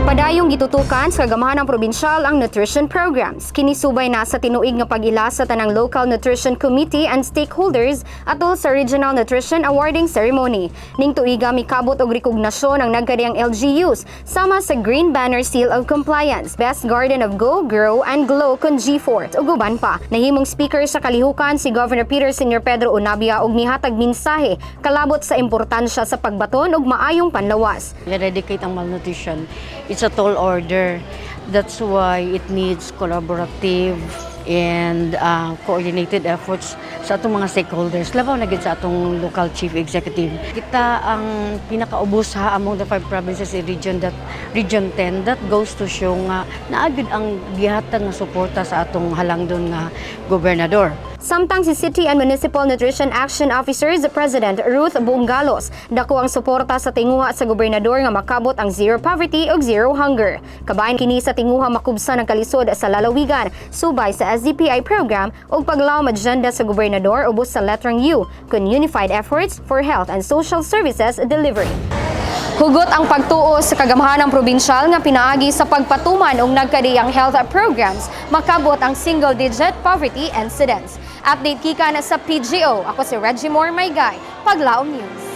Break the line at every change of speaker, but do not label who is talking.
Padayong gitutukan sa Kagamhanan Probinsyal ang nutrition programs. Kini subay na sa tinuig nga pag-ila sa tanang local nutrition committee and stakeholders atol sa Regional Nutrition Awarding Ceremony. Ning tuiga, mikabot og rekognasyon ang nagkadiyang LGUs sama sa Green Banner Seal of Compliance, Best Garden of Go, Grow and Glow kon G4 ug uban pa. Nahimong speaker sa kalihukan si Governor Peter Senior Pedro Unabia og nihatag mensahe kalabot sa importansya sa pagbaton og maayong panlawas.
Eradicate ang malnutrition, it's a tall order. That's why it needs collaborative and coordinated efforts sa atong mga stakeholders, labaw na gid sa atong local chief executive. Kita ang pinakaubos ha among the five provinces in region 10. That goes to show nga naa gyud ang gihatag nga suporta sa atong halangdon nga gobernador.
Samtang si City and Municipal Nutrition Action Officers President Ruth Bungalos, dako ang suporta sa tinguha sa gobernador nga makabot ang zero poverty ug zero hunger. Kabahin kini sa tinguha makubsan ang kalisod sa lalawigan subay sa SDPI program ug paglawom agenda sa gobernador ubos sa letrang U kun Unified Efforts for Health and Social Services Delivery. Hugot ang pagtuo sa Kagamhanang Probinsyal nga pinaagi sa pagpatuman og nagkadiyang health programs, makabot ang single-digit poverty incidence. Update gikan sa PGO. Ako si Reggie Moore Maygay. Paglaom News.